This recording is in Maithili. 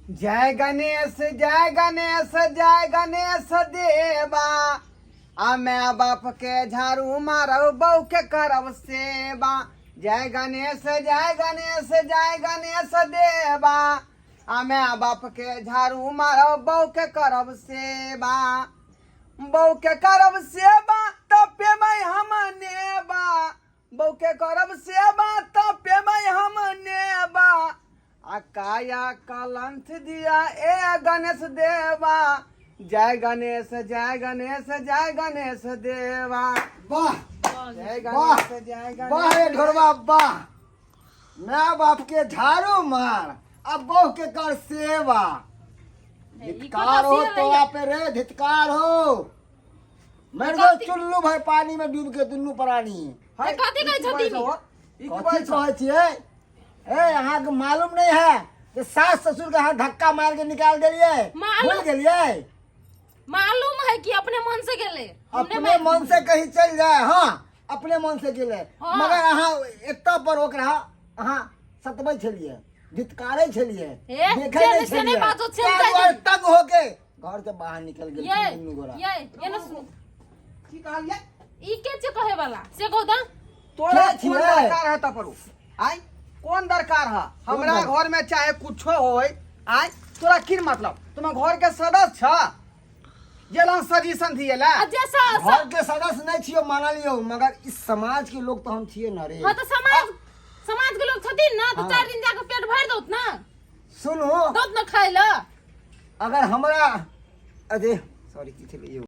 जय गणेश जय गणेश जय गणेश देवा, आ my बाप के झाड़ू मारब, बहू के करब सेवा। जय गणेश जय गणेश जय गणेश देवा, आ my बाप के झाड़ू मारब, बहू के करब सेवा। बहू के करब सेवा तऽ पेबै हम नेबा, बहू के करब सेवा तऽ पेबै हम नेबा। आ काया कलंथ दिया ए गणेश देवा, जय गणेश जय गणेश जय गणेश देवा। वाह जय वाह गणेश जय गणेश। वाह रे ढोरबा वाह, माय बाप के झाड़ू मार अब बहू के कर सेवा। ई धिक्कार हो कतऽ से तोरा पे रे, धिक्कार हो। मर गो चुल्लू भाई पानी में डूब के दुनू प्राणी। हाय, कथी कहै ई की छथिन? बात हो? ई की कथी बात हो? कहै छियै? ए अहाँके मालूम नहीं है कि सास ससुर के अहाँ धक्का मार के निकाल देलियै? मालूम- भूल गेलियै? मालूम है कि अपने मन से गेले, हमने अपने मन से कहीं चल जाए। हाँ, अपने मन से गेलै। हाँ। मगर अहाँ एतऽ पर ओकरा अहाँ सतबै छलियै, धितकारै छलियै, ए, देखै जे नहि से नहि छलियै। बाजो, चलि ताहि जाइ दुआरे छलियै। तंग होके घर से बाहर निकल गेल ये दुनू गोरा। ये ने सुन। की कहलियै? ई के छै कहे वाला से कहू तऽ। तोरा के कोन छियै? दरकार है तपरू? आय कोन दरकार है हमरा दरकार? घर में चाहे कुछो होय, आय तोरा की मतलब? तुम घर के सदस्य छ जे लन सजेशन दिए ला। आ जे घर के सदस्य नहीं छियो मानलियो, मगर इस समाज के लोग तो हम छिए न रे। हाँ तो समाज के लोग छथिन ना, तो हाँ। 4 दिन जाके पेट भरि दौत ना। सुनू। दौत ना खाइ ला। अगर हमरा अरे सॉरी की छलै यौ।